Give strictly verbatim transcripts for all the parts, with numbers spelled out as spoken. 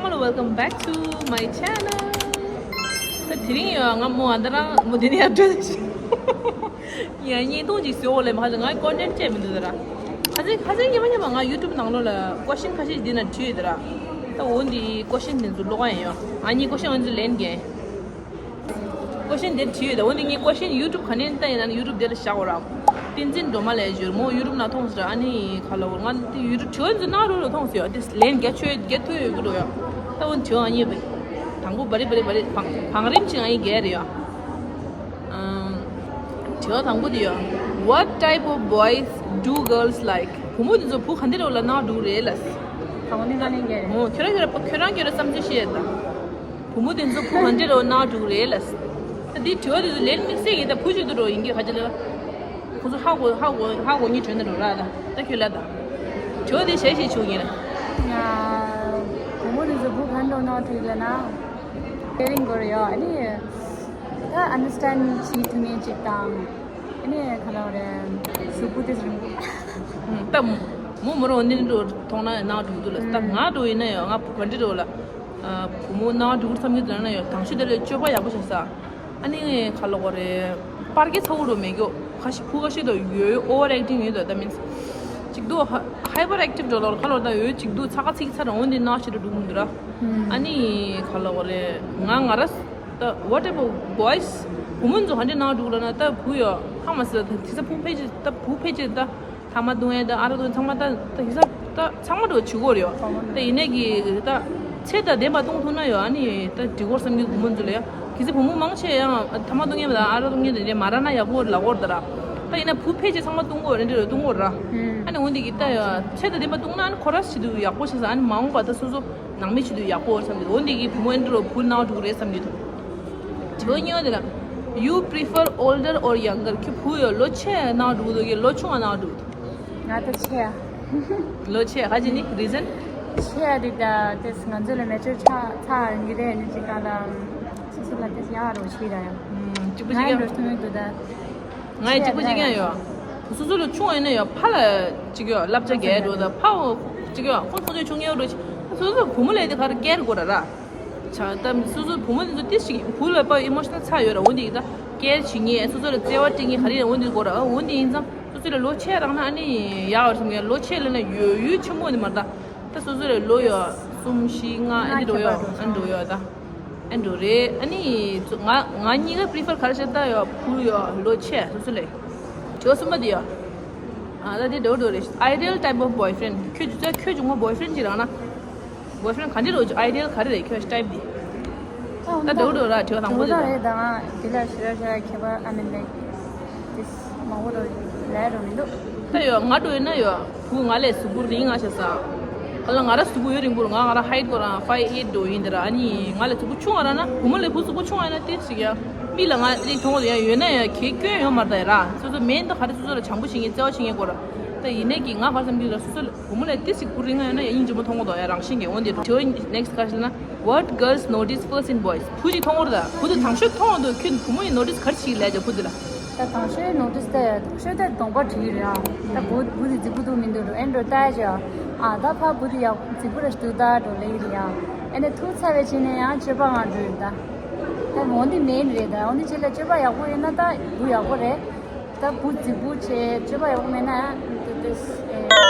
Hello, welcome back to my channel. ད་དེ་རིང་ཡང་ང་མོ་ཨ་འདི་རང་མོ་དེ་ནས་ཡར་འགྲོ་ཞིག་ཡང་བརྙན་ཐུང་ཅིག་བཟོ་འོ་ལེ་མ་ཧ་ལ་ང་ཀོན་ཊེན་ཊི་བྱས་མི་འདུག་ད་ར། ཁ་སང་ཁ་སང་ཉི་མ་ཉི་མ་ང་ཡུ་ཊུབ་ནང་ལོགས་ལ་ཀོ་ཤན་ཁ་ཤས་འདི་ན་བྲིས་ཡོད་ད་ར། ད་འོ་འདི་ཀོ་ཤན་འདི་ཚོ་ཀློག་ག་ཡིན་ཡོ། ཨ་ནི་ཀོ་ཤན་འོ་འདི་ལན་རྒྱག་ཀོ་ཤན་དེ་བྲིས་ཡོད་ད། འོ་ནི་ངས་ཀོ་ཤན་ཡུ་ཊུབ་ག་ནས་ལྟ་ཡིན་ན་ནི་ཡུ་ཊུབ་དེ་ལ་བཞག་འོ་ར། བསྟན་འཛིན་སྒྲོལ་མ་ལས་ཞོར་མོ་ཡུ་ཊུབ་ན་མཐོང་ཟེར། ཨ་ནི་ག་ལ་འོ་ང་དེ་ཡུ་ཊུབ་བྲིས་ཡོད་འཛིན་ན་རུ་རུ་མཐོང་ཟེར་ཡོད། དེ་ལན་རྒྱ་ཆོས་རྒྱ་ཐོས་ཡོད་གི་འགྲོ་ཡོད། ད་འོ་བྲིས་ཨ་ནི་བེ་དང་པོ་བ་རི་བ་རི་བ་རི་བང་བང་རིམ་ཅིག་ཨ་ནི་རྒྱ་རེ་ཡོད། ཨམ། བྲིས་དང་པོ་དེ་ཡོད། What type of boys do girls like? བུ་མོ་དེ་ཚོ་བུ་ག་འདི་རོ་ལ་ན་འགྲོ་རེད་ལ། དང་པོ་ནི་ང་ལན་རྒྱ་རེ། འོ་ཁྱོད་རང་ཁྱོད་རང་ཁྱོད་རང་ཁྱོད་རང་བསམ་ཚུལ་བཤད་ད། བུ་མོ་དེ་ཚོ་བུ་ག་འདྲ་རོ་ནག་འགྲོ་གི་རེད་ལ། ད་འདི་དྲི་བ་དེ་ཚོ་ལན་དམིགས་བསལ་ཡིན་ད་བུ་ཞིག་ཏུ་འགྲོ་ཡིན་གྱི་ཁ་ཅིག་ལ། ཁོ་ཚོ་ཧ་གོ་ཧ་གོ་ཧ་གོ་ཉིད་དྲན་ད་འགྲོ་ར་ད་ད་ཁྱོད་ལ་ད། དྲི་བ་དེ་བྱས་ཤིག་བྱུང་ཡིན་ལ། ང་བུ་མོ་དེ་ཚོ་བུ་ག་འདྲ་ནག་འགྲོ་གི་ལ་ན། ཁེ་རིང་གོ་རེ་ཡོད་ཨ་ནི། ད་ཨན་ཌར་སི་ཊེན་ཌ་བྱེད་ཐུབ་མཁན་ཅིག་དང་། ཨ་ནི་ག་ལ་རེ། གཟུགས་པོ་དེ་ཚོ་རིང་པོ། ད་མོ་མོ་རོ་འདི་འགྲོ་མཐོང་ན་ནག་འགྲོ་གི་འདུག་ལ་ད་ང་འགྲོ་ཡིན་ན་ཡང་ང་བུ་ག་འདྲ་འགྲོ་ལ། བུ་མོ་ནང་འགྲོ་གི་བསམ་གྱི་འདུག་ན་ཡང་དང་ཤོས་དེ་ལ་སྤྱོད་པ་ཡག་པོ་བྱས་ས། ཨ་ནི་ངས་ག་ལབ་དགོས་རེད། པར་སྐད་ཚ་བོ་འགྲོ་མེད་གྱོ། ཁ་ཤས་བུ་ཁ་ཤས་དང་ཡོད་ཨོ་ཝར་ཨེག་ཊིང་ཡོད་དོ། ད་མིན་ཅིག་འདུག་ཧ་ཧའི་པར་ཨེག་ཊིབ་འགྲོ་ལོར་ཁ་ལོར་ད་ཡོད་ཅིག་འདུག་ཚ་ཁ་ཚིག་ཚ་རང་འོན་ཏེ་ནག་ཤི་རུ་འགྲོ་མི་འདུག་ར། ཨ་ནི་ག་ལབ་དགོས་རེད། ང་ང་ར་ད་what about boys? བུ་མོ་ཚོ་ག་འདྲ་ནང་འགྲོ་ལ་ན་ད་བུ་ཡོད་ཧ་མ་སི་ད་དེ་ཚ་བུ་ཕལ་ཆེར་ད་བུ་ཕལ་ཆེར་ད། ཐ་མག་བཏུང་ཡས་དང་ཨ་རག་བཏུང་ཚང་མ་ད་ད་ཡིག་ཚང་ད་ཚང་མ་འགྲོ་བྱེད་དགོས་རེད་ཡོད། ད་ཡིན་ནས་ཀྱི་ད་ཚད་དང་ལྡན་པ་བཏུང་ཐུབ་ན་ཡོད་ཨ་ནི་ད་འགྲིག་གོ་བསམ་གྱི་བུ་མོ་ཚོ་ལ་ཡ། གལ་སྲིད་བུ་མོ་མང་ཆེ་ཡང་ཐ་མག་བཏུང་མཁན་དང་ཨ་རག་བཏུང་མཁན་དེ་འདྲས་མ་རག་ན་ཡག་པོ་ལབ་དགོས་རེད་ད་ར། ད་ཡིན་ན་བུ་ཕལ་ཆེར་ཚང་མ་བཏུང་དགོས་རེད་འདྲ་རེད་བཏུང་དགོས་ར། ཨ་ནི་འོན་ཏེ་ཀྱི་ད་ཡ་ཚད་དང་ལྡན་པ་བཏུང་ན་ཨ་ནི་ཁོ་ར་བྱེད་དུས་ཡག་པོ་བྱེད་ས་ཨ་ནི་མ་འོངས་པ་ད་སོ་སོ་ནང་མི་བྱེད་དུས་ཡག་པོ་བསམ་གྱི་འོན་ཏེ་ཀྱི་བུ་མོ་ཨ་ནི་འདྲ་རོ་བུ་ནང་འགྲོ་གི་རེད་བསམ་གྱི་འདུག་དྲི་བ་གཉིས་པ་དེ་ལ། You prefer older or younger? ཁྱོད་བུ་ཡོད་ལོ་ཆེ་ནང་འགྲོ་གི་འདུག་གི་ལོ་ཆུང་བ་ནང་འགྲོ་གི་འདུག་ང་ད་ཆེ་ཡ། ལོ་ཆེ་ཁ་ཅིག་ནི་རི་ཛན། ཆེ་ཡ་དེ་ད་དེས་ང་ཚོ་ལ་མེ་ཅོར་ཆགས་ཆགས་ཡོང་གི་རེད་ནི་ཅིག་ག་ལ་སོ་སོ་ལ་དེས་ཡག་རོ་ཆེ་ར་ཡ། གཅིག་པུ་ང་ཅིག་ཡང་འགྲོ་ཐུབ་མི་འདུག་ད། ང་ཡི་གཅིག་པུ་ཅིག་ཡང་ཡོད། སོ་སོ་ལ་ཆུང་བ་ཡིན་ན་ཡང་ཕ་ལ་ཅིག་ཡོད་བསླབ་བྱ་རྒྱག་འགྲོ་ད་ཕ་འོ་ཅིག་ཡོད་ཁོང་ཁོང་ཚོའི་ཆུང་ངེའུ་འགྲོ་ཆེ་སོ་སོ་བུ་མོ་ལས་དེ་ག་རེ་སྐྱེལ་དགོས་ར་ར། ཆ་ད་སོ་སོ་བུ་མོ་དེ་ཚོ་ཏི་ཞིག་བུ་ལ་པ་ཨི་མོ་ཤི་ནལ་ཚ་ཡོད་ར་འོ་འདི་ཡིན་ད་ཀེར་བྱེད་ངེས་སོ་སོ་ལ་བརྩེ་བ་སྤྲད་ངེས་ག་རེ་ཡིན་འོ་འདི་དགོས་ར་འོ་འདི་ཡིན་ཙང་སོ་སོ་ལ་ལོ་ཆེ་རག་ན་ཨ་ནི་ཡག་བར་སོང་ངས་ལོ་ཆེ་ལ་ན་ཡོད་ཡོད་ཆེན་མོ་ནི་མ་ད་ད་སོ་སོ་ལ་ལོ་ཡོད་གསུམ་བཞི་ལྔ་ཨ་ནི་འགྲོ་ཡོད་ཨ་འགྲོ་ཡོད་ད་ཨ་འགྲོ་རེད་ཨ་ནི་ང་ང་གཉིས་ཀ་པི་རི་ཕར་ག་རེ་བྱེད་ད་ཡོད་བུ་ཡོད་ལོ་ཆེ་སོ་སོ་ལ་དྲི་བ་གསུམ་པ་འདི་ཡོད་ཨ་ད་འདི་འགྲོ་འགྲོ་རེད་ideal type of boyfriend ཁྱོད་ཁྱོད་ཁྱོད་ཀྱི་ངོ་boyfriend ཅིག་རག་ན། Boyfriend ག་འདྲ་རེད། Ideal ག་རེ་རེད་ཁྱོད་type འདི། ད་འགྲོ་འགྲོ་ར་དྲི་བ་དང་པོ་འདི་རེད་ད། དེ་ལ་ཞུ་ར་ཞུ་ར་ཁྱད་པར་I mean like this མང་པོ་རོ་ལས་རོ་མི་འདུག་ད་ཡོད་ང་འགྲོ་ཡིན་ན་ཡོད་བུ་ང་ལས་གཟུགས་པོ་རིང་ང་ཤ་ས། ག་ལ་ང་ར་གཟུགས་པོ་ཡོད་རིང་པོ་ར་ང་ང་ར་height གོ་ར་five eight འགྲོ་ཡིན་དེ་ར་ཨ་ནི་ང་ལས་གཟུགས་པོ་ཆུང་བ་ར་ན་བུ་མོ་ལས་བུ་གཟུགས་པོ་ཆུང་བ་ཡིན་ན་ཏིས་ཞིག་ཡ། མི་ལ་ང་རིག་མཐོང་བ་ཡ་ཡོད་ན་ཡ་གེ་སྐྱོན་ཡོད་མ་རེད་ད་ཡ་ར་སོ་སོ་མེན་ད་ག་རེ་སོ་སོ་ལ་བྱང་པོ་བྱེད་ངེས་བརྩེ་བ་བྱེད་ངེས་གོ་ར། ད་ཡིན་ནས་ཀྱི་ང་ག་རེ་བསམ་གྱི་ར་སོ་སོ་ལ། བུ་མོ་ལས་ཏི་ཞིག་བུ་རིང་ང་ཡོད་ན་ཡ་སྙིང་རྗེ་མོ་མཐོང་གོ་དོ་ཡ་རང་བཞིན་གྱི་འོན་ཏེ་དྲི་བ་next ག་རེ་ཟེར་ན། What girls notice first in boys? བུ་ཅིག་མཐོང་གོ་ར་ད་བུ་དེ་དང་ཤོས་མཐོང་གོ་དོ་ཁྱོད་བུ་མོ་ཡི་notice ག་རེ་བྱེད་ཀྱི་ལས་ཀྱི་བུ་དེ་ལ། ད་དང་ཤོས་notice དེ་དང་ཤོས་དེ་གདོང་པ་འགྲིག་གི་རེད་ཨ། ད་བུ་བུ་དེ་རྫིག་པོ་འདུག་མི་འདུག་འགྲོ་ཨེ་འགྲོ་ལྟ་ཡ་ཅིག་ཨ། ད་ཕ་བུ་དེ་ཡག་རྫིག་པོ་རེད་འདུག་ད་འགྲོ་ལེ་ཡི་རེད་ཨ། ཨེ་ནས་ཐུག་ཚར་བའི་ཕྱི་ནས་ཡང་སྤྱོད་པ་ང་འགྲོ་ཡོད་ད། ད་འོན་ཏེ་མེན་རེད་ད་འོན་ཏེ་ཅི་ལ་སྤྱོད་པ་ཡག་པོ་ཡོད་ན་ད་བུ་ཡག་པོ་རེད། ད་བུ་རྫིག་པོ་བྱས་སྤྱོད་པ་ཡག་པོ་མེད་ན་ཡང་དེ་དེ་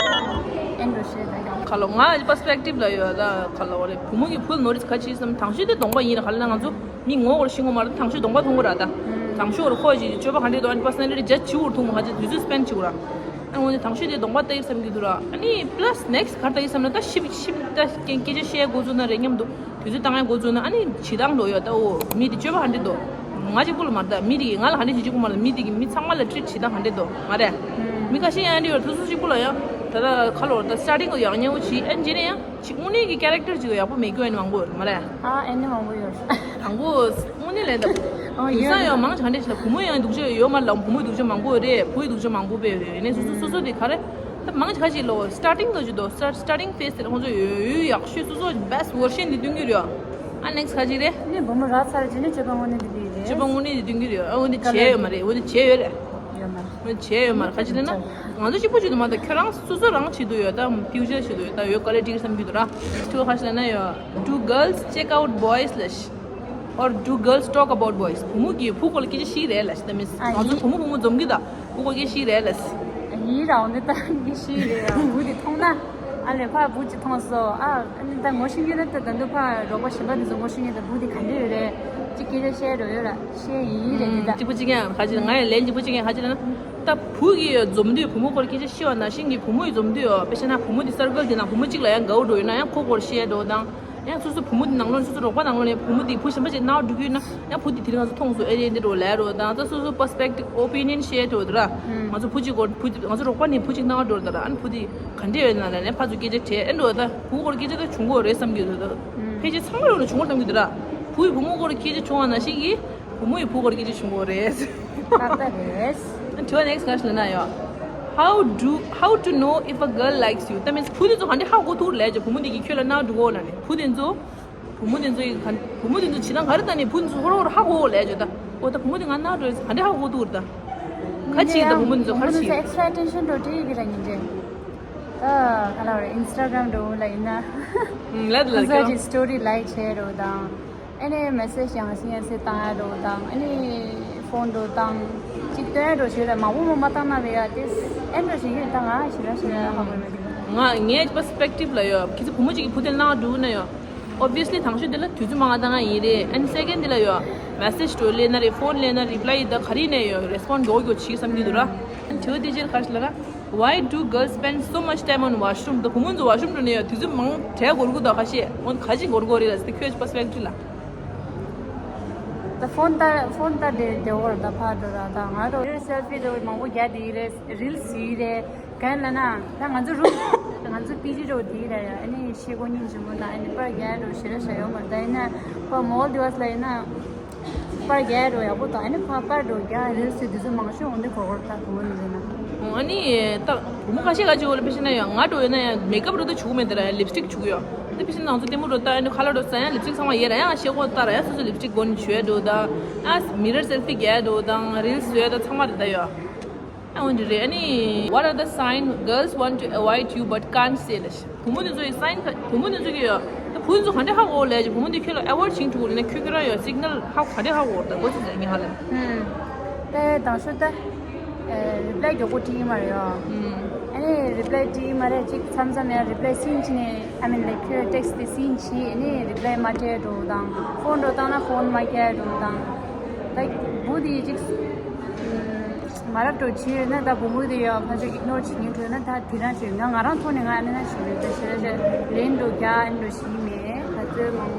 ཨེ་འགྲོ་ཤེས་ད་ཡང་། ཁ་ལོ་ང་perspective ལ་ཡོད་ད་ཁ་ལོ་རེད་བུ་མོ་གི་བུ་ལ་ནོ་རིས་ག་ཅི་བསམ་དང་ཤོས་དེ་གདོང་པ་ཡིན་ར་ག་ལ་ན་ང་ཚོ་མི་ངོ་བོར་ཤེས་ངོ་མ་རེད་དང་ཤོས་གདོང་པ་མཐོང་གི་ར་ད། དང་ཤོས་ར་ཁོ་ཅིག་སྤྱོད་པ་ག་འདྲས་འདུག་ཨ་ནི་personality judge བྱེད་འུར་ཐུང་མ་ག་ཅིག་དུས་ཚོད་spend བྱེད་འུར་ཨ་ནི་འོ་ནི་དང་ཤོས་དེ་གདོང་པ་ལྟ་ཡི་བསམ་གྱི་འདུག་ར་ཨ་ནི་plus next ག་རེ་ལྟ་ཡི་བསམ་ན་ད་ཞིབ་ཞིབ་ད་སྐད་ཆ་བཤད་འགོ་བཙུགས་ན་རེད་སྙམ་འདུག་དུས་ཚོད་བཏང་ཡ་འགོ་བཙུགས་ན་ཨ་ནི་བྱེད་སྟངས་འགྲོ་ཡོད་ད་འོ་མི་དེ་སྤྱོད་པ་ག་འདྲས་འདུག་ང་གཅིག་པུ་ལ་མ་རེད་ད་མི་དེ་གིས་ང་ལ་ག་འདྲས་བྱེད་གཅིག་པུ་མ་རེད་མི་དེ་གིས་མི་ཚང་མ་ལ་treat བྱེད་སྟངས་ག་འདྲས་འདུག་ང་རེད། མི་ཁ་ཤས་ཡང་འདྲི་ཡོད་ཐུགས་སུ་གཅིག་པུ་ལ་ཡང་ད་ལྟ་ཁ་ལོར་ད་starting གི་ཡག་ཉེ་བོ་བྱེད་ཨ་ནི་རྗེས་ནས་ཡང་ཅིག་དངོས་གནས་ཀྱི་character ཅིག་ཡག་པོ་མེད་རྒྱུ་ཨ་ནི་མང་པོ་ཡོད་མ་རེད། ཨ་ཨ་ནི་མང་པོ་ཡོད། དང་པོ་དངོས་གནས་ལན་ད་དུས་སང་ཡང་མང་ཆེ་ག་འདྲས་ཞིག་ལ་བུ་མོ་ཡང་སྡུག་ཅག་ཡོད་མ་རེད་ལ་བུ་མོའི་སྡུག་ཅག་མང་པོ་ཡོད་རེད་བུའི་སྡུག་ཅག་མང་པོ་དཔེ་ཡོད་རེད་ཡིན་ནའི་སོ་སོ་སོ་སོ་དེ་ག་རེད། ད་མང་ཆེ་ཁ་ཅིག་ལོ་starting ག་ཅིག་འདུག start starting phase དེར་ཁོང་ཚོ་ཡོད་ཡོད་ཡག་ཤོས་སོ་སོ་best version དེ་སྟོན་གྱི་རེད། ཨ་next ག་ཅིག་རེད། ནི་བུ་མོ་རག་ཚར་རྗེས་ནི་སྤྱོད་པ་དངོས་གནས་དེ་འདྲ་རེད། སྤྱོད་པ་དངོས་གནས་དེ་སྟོན་གྱི་རེད། ཨ་འོ་འདི་བྱས་ཡོད་མ་རེད། འོ་འདི་བྱས་ཡོད་རེད། ཡོད་མ་རེད། བྱས་ཡོད་མ་རེད། ག་ཅི་ལབ་ན། ང་ཚོ་གཅིག་པུ་བྱེད་དུ་མ་གཏོགས་ཁྱོད་རང་སོ་སོ་རང་བྱེད་དུ་ཡོད་ད། ཕིའུ་ཅར་བྱེད་དུ་ཡོད་ད། ཡོད་དཀའ་ལས་འཕྲད་ཀྱི་བསམ་གྱི་འདུག་ར། ཁྱོད་ག་ཅི་ལབ་ན་ཡོད། Do girls check out boys ལབ་ཤི། Or do girls talk about boys? བུ་མོ་གིས་བུ་སྐོར་ལ་སྐད་ཆ་བཤད་རེད་ལབ་ཤི། ད་མིན། ཨ་ང་ཚོ་ཡིན། བུ་མོ་བུ་མོ་འཛོམས་ཀྱི་ད། བུ་སྐོར་སྐད་ཆ་བཤད་རེད་ལབ་ཤི། ཡིན་ར། འོ་འདི་ལྟར་གྱི་ཤི་རེད་ཡ། བུ་དེ་མཐོང་ན། ཨ་ལས་ཕར་བུ་གཅིག་མཐོང་སོང་། ཨ་ཨ་ནི་ད་ངོ་ཤེས་ཀྱི་རེད་ད། ད་དུང་ཕར་རོགས་པ་གཞན་པ་དེ་ཚོ་ངོ་ཤེས་ཀྱི་རེད། བུ་དེ་ག་འདྲ་ཡོད་རེད། གཅིག་སྐད་ཆ་བཤད་འགྲོ་ཡོད་ར། བཤད་ཡིན་རེད་འདི་ད། གཅིག་པུ་གཅིག་ཡང་ག་ཅི་ལབ། ང་ཡང་ལན་གཅིག་པུ་གཅིག་ཡང་ག་ཅི་ལབ་ན། ད་བུ་གིས་འཛོམས་དུས་བུ་མོ་སྐོར་སྐད་ཆ་བཤད་པ་ནང་བཞིན་གྱི་བུ་མོ་ཡིས་འཛོམས་དུས་ཡོད། དཔེ་བཤད་ན་བུ་མོ་དེ་སར་ཀལ་དེ་ནང་བུ་མོ་གཅིག་ལ་ཡང་དགའ་བོ་འགྲོ་ཡོད་ན་ཡང་ཁོ་སྐོར་བཤད་འགྲོ་དང་། ཡང་སོ་སོ་བུ་མོ་དེ་ནང་ལོགས་ནས། སོ་སོ་རོགས་པ་ནང་ལོགས་ནས་བུ་མོ་དེ་བུ་གཞན་པ་ཅིག་སྣང་བ་འགྲོ་གི་ཡོད་ན་ཡང་བུ་དེ་དེ་རིང་ང་ཚོ་མཐོང་སོང་། ཨེ་རེད་འདི་འགྲོ་ལབ་འགྲོ་དང་། ད་སོ་སོ་པར་སི་པེག་ཊིབ་ཨོ་པི་ནི་ཡན་ཤེར་འགྲོ་དེ་ར། ང་ཚོ་བུ་གཅིག་སྐོར་བུ་ང་ཚོ་རོགས་པ་ནས་བུ་གཅིག་སྣང་བ་འགྲོ་དེ་ར། ཨ་ནི་བུ་དེ་ག་འདྲ་ཡོད་ན་ལབ་ནས་ཕར་ཚུར་སྐད་ཆ་དྲིས་ཨེ་འགྲོ། ད་བུ་སྐོར་སྐད་ཆ་ད་བྱུང་གི་རེད་བསམ་གྱི་འདུག་ད་ཕལ་ཆེར་ཚང་མ་ལོག་ནས་བྱུང་གི་རེད་བསམ་གྱི་འདུག་ར། བུ་ཡིས་བུ་མོ་སྐོར་སྐད་ཆ་བྱུང་བ་ནང་བཞིན་གྱི་བུ་མོ་ཡིས་བུ་སྐོར་སྐད་ཆ་བྱུང་གི་རེད། ཏག་ཏག་རེད། དྲི་བ་ནེགསི་ཊི་ག་ཅི་ལབ་ན་ཡོད། How do, how to know if a girl likes you? ད་མིན་བུ་དེ་ཚོ་ག་འདྲ་ཧ་གོ་ཐུབ་རེད་ལབ་ཀྱི། བུ་མོ་དེ་གིས་ཁྱོད་ལ་སྣང་འགྲོ་གོ་ལབ་ནས། བུ་དེ་ཚོ་བུ་མོ་དེ་ཚོ་ཡིས་ག་བུ་མོ་དེ་ཚོ་བྱེད་སྟངས་ག་རེ་ལྟ་ནས་བུ་དེ་ཚོ་ཧོར་ཧོར་ཧ་གོ་ལབ་ཀྱི་ད། འོ་ད་བུ་མོ་དེ་ང་སྣང་འགྲོ་ག་འདྲ་ཧ་གོ་ཐུབ་རེད་ད། ག་ཅི་ད་བུ་མོ་དེ་ཚོ་ག་རེ་བྱེད། ཨེག་སི་ཊྲ་ཨེ་ཊེན་ཤན་འགྲོ་དྲིས་ཀྱི་ར་ཉིན་རེ། ད་ག་ལ་བར་ཨིན་སི་ཊ་གྷ་རམ་འགྲོ་ལ་ཡིན་ན། ལ་ལ་ཁོང་ཚོ་གི་སི་ཊོ་རི་ལའིཀ་བྱས་འགྲོ་དང་། ཨ་ནི་མེ་སེ་ཇི་ཡང་སེ་ཡང་སེ་བཏང་ཡ་འགྲོ་དང་། ཨ་ནི་ཕོན་འགྲོ་དང་། གཅིག་སྟོན་ཡ་འགྲོ་བྱེད་དང་། མང་པོ་མང་པོ་མ་བཏང་ན་བས་ཡ་དེ་ཨེ་འགྲོ་བྱེད་ཀྱི་ད་ང་ཞེ་དྲག་ཞེ་དྲག་ཧ་གོ་ཡ་མ་རེད། ང་ངའི་པར་སི་པེག་ཊིབ་ལ་ཡོད། ཁྱེད་ཚོ་བུ་མོ་གཅིག་གིས་བུ་དེ་ལ་སྣང་བ་འགྲོ་ན་ཡོད། ཨོབ་བི་ཡ་སི་ལི་དང་ཤོས་དེ་ལ་དུས་ཚོད་མང་བ་བཏང་ཡ་ཡིན་རེད། ཨ་ནི་སེ་ཀེན་ཌི་དེ་ལ་ཡོད། མེ་སེ་ཇི་འགྲོ་སླེབས་ན་རེད། ཕོན་སླེབས་ན་རི་པ་ལའི་ད་ག་རེ་ཡིན་ན་ཡོད། རེ་སི་པོན་ཌི་མགྱོགས་མགྱོགས་བྱེད་བསམ་གྱི་འདུག་ར། ཨ་ནི་དྲི་བ་དེ་རྗེས་ག་རེ་ལབ་ན། Why do girls spend so much time on washroom? ད་བུ་མོ་ཚོ་ཝ་ཤ་རུམ་འགྲོ་ནས་ཡོད། དུས་ཚོད་མང་དྲགས་འགོར་གི་འདུག་ཁ་ཤས། འོ་ཁ་ཅིག་འགོར་གི་རེད་ལ། ད་ཁྱོད་ཀྱི་པར་སི་པེག་ཊིབ་ལ། ད་ཕོན་ལྟ་ཕོན་ལྟ་བསྡད་བསྡད་འོ་ར། ད་ཕར་འགྲོ་ར། ད་ང་རོ་རིལ་སེལ་ཕི་འགྲོ་མང་པོ་རྒྱག་བསྡད་ཀྱི་རེད། རིལ་བཟོ་གི་རེད། གང་ལབ་ན་ད་ང་ཚོ་རུམ་ང་ཚོ་པི་ཇི་འགྲོ་བསྡད་ཀྱི་རེད་ཡ། ཨ་ནི་ཤེལ་སྒོ་སྙིང་རྗེ་མོ་དང་། ཨ་ནི་པར་རྒྱག་འགྲོ་ཞེ་དྲག་ཞེ་དྲག་ཡོད་མ་རེད། ད་ཡིན་ན་ཕར་མོལ་དི་བ་ལ་ཡིན་ན། པར་རྒྱག་རོ་ཡག་པོ་དང་། ཨ་ནི་ཕར་པར་འགྲོ་རྒྱག་རེད་ཟེར་དུས་ཚོད་མང་ཤོས་འོ་འདི་གོ་གོ་ད་གོ་ནི་ཟེར་ན། ཨ་ནི་ད་བུ་མོ་ཁ་ཤས་ཁ་ཅིག་འོ་ལ་དཔེ་བཤད་ན་ཡང་ང་འགྲོ་ཡོད་ན་ཡང་མེག་ཨབ་རོ་ད་བྱུག་མེད་དེ་ར། ཡང་ལིབ་སི་ཊིག་བྱུག་ཡོད། ད་དཔེ་བཤད་ན་ང་ཚོ་ལྟད་མོ་འགྲོ་ད་ཨ་ནི་ཁ་ལག་འགྲོ་ས་ཡང་ལིབ་སི་ཊིག་ཚང་མ་ཡོད་ར། ཡང་ཤེལ་སྒོ་ལྟ་ར། ཡང་སོ་སོ་ལིབ་སི་ཊིག་མགོ་ནས་བྱུག་འགྲོ་ད། ཨ་མི་རར་སེལ་ཕི་རྒྱག་འགྲོ་དང་རིལ་བཟོ་ད་ཚང་མ་རེད་ད་ཡོད། ཨ་འོ་འདི་རེད། ཨ་ནི། What are the sign girls want to avoid you but can't say ལབ་ཤག་བུ་མོ་དེ་ཚོ་ཡི་སའིན་ག་བུ་མོ་དེ་ཚོ་གི་ཡོད། ད་བུ་དེ་ཚོ་ག་འདྲ་ཧ་གོ་ལབ་ཀྱི། བུ་མོ་དེ་ཁྱོད་ལ་ཨེ་ཝོ་ཌི་བྱེད་ཐུབ་ལབ་ན་ཁྱོད་ཁྱོད་རང་ཡོད་སིག་ནལ་ཧ་ག་འདྲ་ཧ་གོ་ད་གོ་ཚོད་ཟེར་ངེས་ཧ་ལབ། ཨུམ། དེ་དང་ཤོད་ད། རི་པ་ལའི་མགྱོགས་པོ་བྲིས་ཡིན་མ་རེད་ཡོ། ཨུམ། ཨ་ནི་རི་པ་ལའི་བྲིས་ཡིན་མ་རེད། ཅིག་མཚམས་མཚམས་ཡང་རི་པ་ལའི་སིན་བྱས་ནས། ཨ་མིན་ལའིག་ཁྱོད་ཊེག་སི་དེ་སིན་བྱས་ནས་རི་པ་ལའི་མ་སྤྲད་འགྲོ་དང་། ཕོན་འགྲོ་བཏང་ན་ཕོན་མ་རྒྱག་འགྲོ་དང་། ད་བུ་དེ་ཅིག་ཨུམ། མ་རབས་འགྲོ་བྱེད་ཡོད་ན་ད་བུ་མོ་དེ་ཡང་ཕལ་ཆེར་ཨིག་ནོར་བྱེད་མཁན་འགྲོ་ན་ད་དེ་རང་བྱེད། ང་ང་རང་ཐོག་ནས་ང་ཨ་ནི་ན་བྱེད་རེད། ད་ཞེ་ར་ཞེ་ལན་འགྲོ་རྒྱག་ཨ་ནི་འགྲོ་བྱེད་མེད། ད་ཚོད་མང་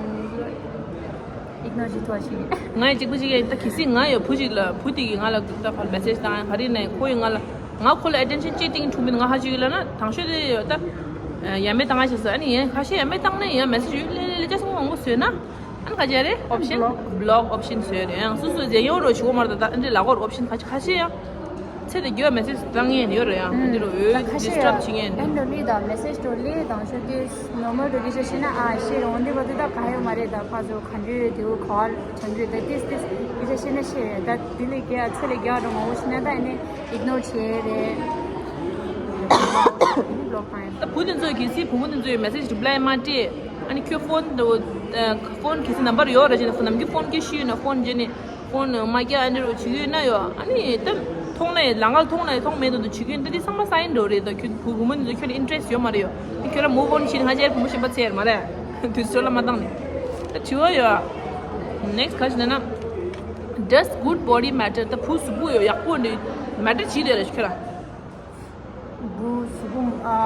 ཨིག་ནོར་བྱེད་ཐུབ་པ་བྱེད་མེད། ང་ཡི་གཅིག་པུ་གཅིག་ཡིན་ད། གལ་སྲིད་ང་ཡོད་བུ་གཅིག་ལ་བུ་དེ་གིས་ང་ལ་ད་ག་མེ་སེ་ཇི་བཏང་ག་རེ་ན་ཁོ་ཡིས་ང་ལ་ང་ཁོ་ལ་ཨེ་ཊེན་ཤན་ཅི་སྟེང་ཐུབ་མིན་ང་ཧ་ཅིག་ཡོད་ལ་ན། དང་ཤོས་དེ་ཡོད་ད། ཡ་མེད་བཏང་ང་ཞེས་ཟེར། ཨ་ནི་ཡན་ཁ་ཤས་ཡ་མེད་བཏང་ན་ཡང་མེ་སེ་ཇི་ཡོད་ལེ་ལེ་ལེ་ཅག་སོང་མང་པོ་བཟོས་ན། ཨ་ནི་ག་ཅི་རེད། ཨོབ་ཤན། བི་ལོག་ཨོབ་ཤན་བཟོས་རེད། ཡང་སོ་སོ་རྗེས་ཡོང་རོགས་ཞུ་གོ་མ་རེད་ད། ད་ཨ་འདྲའི་ལག་འོག་ཨོབ་ཤན་ཁ་ཤས་ཁ་ཤས་ཡང་ཚེ་འདི་རྒྱུ་མེ་སེ་ཇི་བཏང་ངེས་ཡོད་རེད། ཡང་ཨ་འདི་རུ་འོས་ད་ཁ་ཤས་ཌི་སི་ཊབ་བྱེད་ངེས་ཨ་འདི་རུ་ལི་དང་མེ་སེ་ཇི་དུ་ལི་དང་ཤོད་དུས་ནོར་མལ་དུ་ལི་ཤ་ཤེས་ན་ཨ་ཤེས་རེད། འོན་ཏེ་བ་དེ་ད་ག་ཡོད་མ་རེད། ད་ཕ་ཚོ་ག་འདྲའི་དེའུ་ག་བ་བྱང་རྒྱུ་ད་ཏིས་ཏིས་ལི་ཤ་ཤེས་ན་ཤེས་རེད། ད་དེ་ལས་རྒྱ་ཚེ་ལས་རྒྱ་རུ་མང་པོ་ཤེས་ན་ད་ཨ་ནི་ཨིག་ནོར་བྱེད་རེད། ཨ་ནི་བི་ལོག་བཏང་ཡ། ད་བུ་དེ་ཚོས་གལ་སྲིད་བུ་མོ་དེ་ཚོས་མེ་སེ་ཇི་རི་པ་ལའི་མ་སྤྲད། ཨ་ནི་ཁྱོད་ཕོན་དུ་ཕོན་གལ་སྲིད་ནམ་བར་ཡོད་རེད་ཅེ་ན་ནམ་རྒྱུན་ཕོན་སྐད་ཤེས་ཡོད་ན་ཕོན་བྱས་ནས་ཕོན་མ་རྒྱག་ཨ་འདྲ་རུ་བྱེད་ཀྱི་ཡོད་ན་ཡོད། ཨ་ནི་ད་མཐོང་ན་ཡང་ལང་ཀ་མཐོང་ན་ཡང་མཐོང་མེད་དུ་འདུག་བྱེད་ཀྱི་ཡོད་ན་ད་དེ་ཚང་མ་སའིན་འགྲོ་རེད། ད་ཁྱོད་བུ་བུ་མོ་འདི་ཚོ་ཁྱོད་ལ་ཨིན་ཊི་རེ་སི་ཊི་ཡོད་མ་རེད་ཡོད། ཁྱོད་རང་མུ་བ་ཨོན་བྱེད་ནས་ཧ་ཅང་བུ་མོ་གཞན་པ་འཚོལ་མ་རེད། དུས་ཚོད་ལ་མ་བཏང་ནས། ད་དྲི་བ་ཡོད། ནེག་སི་ཊི་ག་ཅི་ལབ་ན། Does good body matter? ད་བུ་གཟུགས་པོ་ཡོད་ཡག་པོ་འདི་མེ་ཊར་བྱེད་རེད་ལ་ཁྱོད་རང་། བུ་གཟུགས་པོ་ཨ།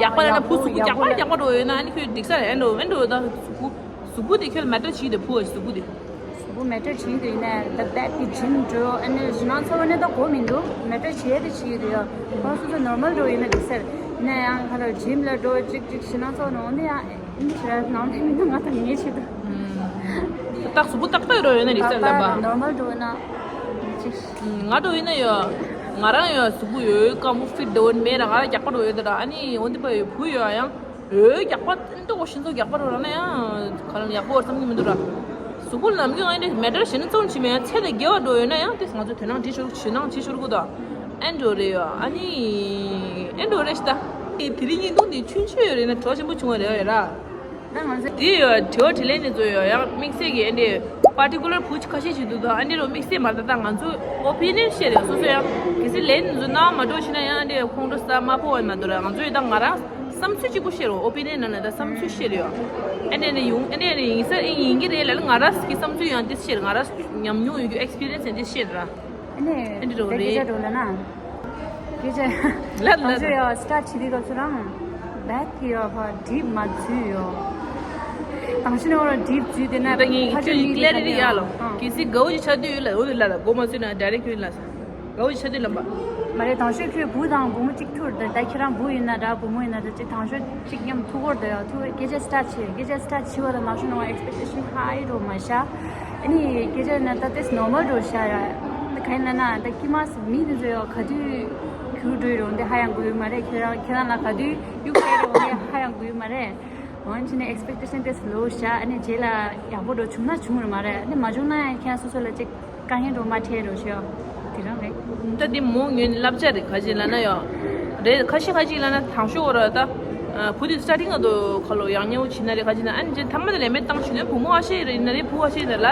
ཡག་པ་ལབ་ན་བུ་གཟུགས་པོ་རྒྱག་པ་རྒྱག་པ་འགྲོ་ཡོད་ན་ཨ་ནི་ཁྱོད་འགྲིག་ས་རེད། ཨེ་འགྲོ་ཨེ་འགྲོ་ད་གཟུགས་པོ་གཟུགས་པོ་དེ་ཁྱོད་ལ་མེ་ཊར་བྱེད་དེ་བུ་གཟུགས་པོ་དེ། གཟུགས་པོ་མེ་ཊར་བྱེད་དེ་ཡིན་ན་ད་བེད་དེ་ཇིམ་འགྲོ་ཨ་ནི་ཞེ་ན་ཚོ་བ་ནི་ད་གོ་མི་འདུག་མེ་ཊར་བྱེད་དེ་བྱེད་དེ་ཡོད། ཁོང་སོ་སོ་ནོར་མལ་འགྲོ་ཡིན་ན་འགྲིག་ས་རེད། ཡིན་ན་ཡང་ཁ་ལོ་ཇིམ་ལ་འགྲོ་ཅིག་ཅིག་ཞེ་ན་ཚོ་ནོར་འདི་ཡང་ཨེ་འདི་ཞེ་ན་ནང་ནས་མི་འདུག་ང་ད་ངའི་ཆེད་དུ། ཏག་གཟུགས་པོ་ཏག་ཏག་འགྲོ་ཡོད་ན་འགྲིག་ས་རེད་ལབ་པ། ནོར་མལ་འགྲོ་ཡིན་ན་ཅིག་ང་འགྲོ་ཡིན་ན་ཡོད། ང་རང་ཡོད་གཟུགས་པོ་ཡོད་སྐམ་པོ་ཕིཊ་འདྲ་བོ་མེད་ར། ང་རང་རྒྱགས་པ་འགྲོ་ཡོད་དེ་ར། ཨ་ནི་འོ་འདི་པ་ཡོད་བུ་ཡོད་ཨ་ཡང་། ཡོད་རྒྱགས་པ་འདྲ་བོ་ཤིན་ཏུ་རྒྱགས་པ་འགྲོ་ར་ན་ཡང་ག་ལ་ཡག་པོ་བར་བསམ་གྱི་མི་འདུག་ར། གཟུགས་པོ་ལམ་གྱི་ཨ་ནི་མེ་ཊར་ཞེ་ན་ཙམ་ཅིག་མེད་ཡང་ཚད་ལས་བརྒལ་བ་འགྲོ་ཡོད་ན་ཡང་དེ་ང་ཚོ་དོ་སྣང་བྱེད་ཤོར་ཞེ་སྣང་བྱེད་ཤོར་གི་འདུག་ཨ་ ཨེ་འགྲོ་རེད་ཡོ། ཨ་ནི་ཨེ་འགྲོ་རེད་ཤི་ད། དེ་རིང་བརྙན་ཐུང་འདི་ཆུང་ཆུང་ཡོད་རེད་ན་གྲོགས་ཆེན་པོ་བྱུང་བ་རེད་ཡོད་ར། ད་ང་ཚོ་དེ་ཡོད་དྲི་བ་དྲིས་ལན་ནི་ཚོ་ཡོད་ཡང་དམིགས་བསལ་གྱི་ཨེ་འདྲས་པར་ཊི་ཀུ་ལར་བུ་ཁ་ཤས་ཤིག་འདུག་ད་ཨེ་འདྲས་རོ་དམིགས་བསལ་མ་རེད། ད་ང་ཚོ་ཨོ་པི་ནི་ཡན་བཤད་རེད། སོ་སོ་ཡང་གལ་སྲིད་ལན་ནི་ཚོ་གནང་མ་འགྲོ་ཕྱིན་ན་ཡང་ཨེ་འདྲས་ཁོང་ཁྲོ་ཟ་དམའ་ཕོ་བ་མ་འདུག་ར། ང་ཚོ་ཡོད་ད་ང་རང་བསམ་ཚུལ་གཅིག་པུ་བཤད་རོ། ཨོ་པི་ནི་ཡན་ནང་ནས་ད་བསམ་ཚུལ་བཤད་རེད་ཡོ། ཨེ་འདྲས་ནི་ཡོང་ཨེ་འདྲས་ནི་ཡིན་ས་ཨེ་ཡིན་གྱི་རེད་ལ་ང་རང་གི་བསམ་ཚུལ་ཡང་དེ་བཤད་རེད། ང་རང་ཉམས་མྱོང་ཡོད་རྒྱུ་ཨེག་སི་པི་རི་ཡན་སི་ཡང་དེ་བཤད་རེད་ར། ཨ་ནི་ཨེ་འདྲས་རོ་རེད། སྐད་ཆ་འགྲོ་ལ་ན། སྐད་ཆ། ལ་ལ་ང་ཚོ་ཡོ་སི་ཊར་ཊི་བྱེད་དུས་སྐབས་སུ་རང་བེག་གི་ཡོ་ཕ་ཌིབ་མ་འཛུལ་ཡོ། དང་ཤི་ནོ་ར་ཌིབ་འཛུལ་དེ་ན་ད་ངས་ཁ་ཆུ་ཁྱོད་མིག་ཀི་ལེ་རི་ཊི་ཡག་ལོ། ཨ་གལ་སྲིད་དགའ་བོ་ཅིག་ཆགས་དུས་ཡོད་ལ་འོ་དེ་ལ་ལ་སྒོ་མ་ཚུད་ན་ཌའི་རེག་ཁྱོད་ལ་ས། དགའ་བོ་ཅིག་ཆགས་དུས་ལམ་པ། མ་རེད། དང་ཤོས་ཁྱོད་བུ་དང་བུ་མོ་གཅིག་ཐུར་ད་ད་ཁྱེད་རང་བུ་ཡིན་ན་འདྲ་བུ་མོ་ཡིན་ན་འདྲ་ཅིག་དང་ཤོས་གཅིག་མཉམ་ཐུག་གོ་ད་ཡོ། ཐུག་སྐད་ཆ་སི་ཊར་ཊི་བྱེད། སྐད་ཆ་སི་ཊར་ཊི་བྱེད་པ་དང་དང་ཤི་ནོ་ཨེག་སི་པེག་ཊེ་ཤན་ཧའི་རོ་མ་ཤ། ཨ་ནི་སྐད་ཆ་ན་ད་དེ་ནོར་མལ་འགྲོ་ཤ་ཡ། ད་ག་ཡིན་ན་ན་ད་ཀི་མ་སི་མི་དེ་ཚོ་ཡོ་ག་དུས་གུར་འགྲོ་ཡི་རོ་འདི་ཧ་ཡང་གོ་ཡི་མ་རེད། ཁྱེད་རང་ཁྱེད་རང་ལ་ག་དུས་གཡུག་ཤ་རོ་འདི་ཧ་ཡང་གོ་ཡི་མ་རེད། འོན་ཅི་ནས་ཨེག་སི་པེག་ཊེ་ཤན་དེ་ལོ་ཤ། ཨ་ནི་རྗེས་ལ་ཡག་པོ་འགྲོ་བྱུང་ན་བྱུང་རེད་མ་རེད། ཨ་ནི་མ་བྱུང་ན་ཡང་ཁྱེད་རང་སོ་སོ་ལ་ཅིག་དཀའ་ངལ་འགྲོ་མ་འཕྲད་རོ་ཤ་དེ་རང་རེད། ད་འདི་མོ་ངོས་ནས་བསླབ་བྱ་རེད། ག་ཅི་ལ་ན་ཡོ་རེད། ཁ་ཤས་ཁ་ཅིག་ལ་ན་དང་ཤོས་འོ་ར་ད་བུ་དེ་སི་ཊར་ཊིང་ག་དོ་ཁ་ལོ་ཡང་ཉེ་བོ་བྱིན་ན་རེད། ག་ཅི་ན་ཨ་ནི་རྗེས་ཐ་མ་དེ་ལས་མེད་བཏང་ཞུ་ན་བུ་མོ་ཨ་ཤེ་རེད་ན་རེད། བུ་ཨ་ཤེ་རེད་ལ་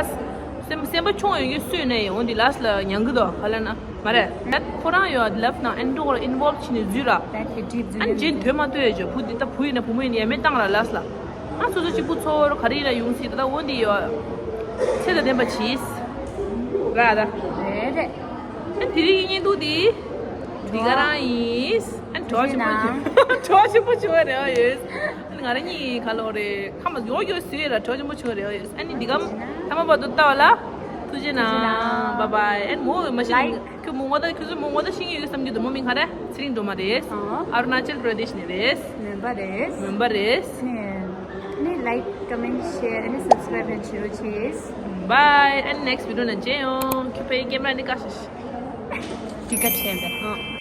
སེམས་སེམས་པ་ཆུང་ཡོང་གི་སུས་ན་ཡོང་འདི་ལ་སི་ལ་ཉང་གི་དོ་ག་ལ་ན། མ་རེད། ད་ཁོ་རང་ཡོད་ལབ་ན་ཨན་འགྲོ་ལ་ཨིན་ཝོལབ་བྱས་ནས་འཛུལ་ར། ད་ཁྱེད་ཌིབ་འཛུལ་ཨན་ཡོད་རྗེས་ཐོས་མ་ཐོས་ཡོད་ཅོ། བུ་འདི་ད་བུ་ཡིན་ན་བུ་མོ་ཡིན་ན་ཡ་མེད་བཏང་ར་ལ་སི་ལ། ཨ་སོ་སོ་གཅིག་པུ་འཚོ་བར་ག་རེ་ཡིན་ན་ཡོང་སྲིད། ད་འོ་འདི་ཡོད། ཚེ་དང་ལྡན་པ་གྱིས། ར་ད། རེད་རེད། ཨན་དེ་རིང་གི་བརྙན་ཐུང་འདི་འདི་ག་རང་ཡིན། ཨན་གྲོགས་ཆེན་པོ་ན་གྲོགས་ཆེན་པོ་བྱུང་བ་རེད་ཡོད། ཨན་ང་རང་གཉིས་ག་ལོ་རེད། ཁ་མ་ཡོ་ཡོ་སུས་ར་གྲོགས་ཆེན་པོ་བྱུང་བ་རེད་ཡོད། ཨན་ནི་འདི་ག་ཐ་མ་བར་དུ་ལྟ་བ་ལ་ཐུགས་རྗེ་གནང་། བཱའི་བཱའི། ཨན་མོ་མ་ཤི་ཁྱོད་མོ་ངོ་ད་ཁྱོད་ཚོ་མོ་ངོ་ད་ཤེས་ཀྱི་ཡོད་བསམ་གྱི་འདུག་མོ་མིང་ག་རེ། ཚེ་རིང་སྒྲོལ་མ་རེད། ཨ་རུ་ན་ཅལ་པྲ་དེཤ་ནས་རེད། མོན་པ་རེད། མོན་པ་རེད། ནས་ནས་ལའིཀ་ཀོ་མེན་ཤེར་ནས་སབ་སི་ཀ་རའིབ་བྱེད་རོགས་བྱེད། བཱའི། ཨན་ནེག་སི་བི་ཌི་ཡོ་ནང་མཇལ་ཡོང་། ཁྱོད་པའི་ཀེམ་ར་ནི་ཀ་ཤ་ཤ། ཏི་ཀ་ཆེན་པས།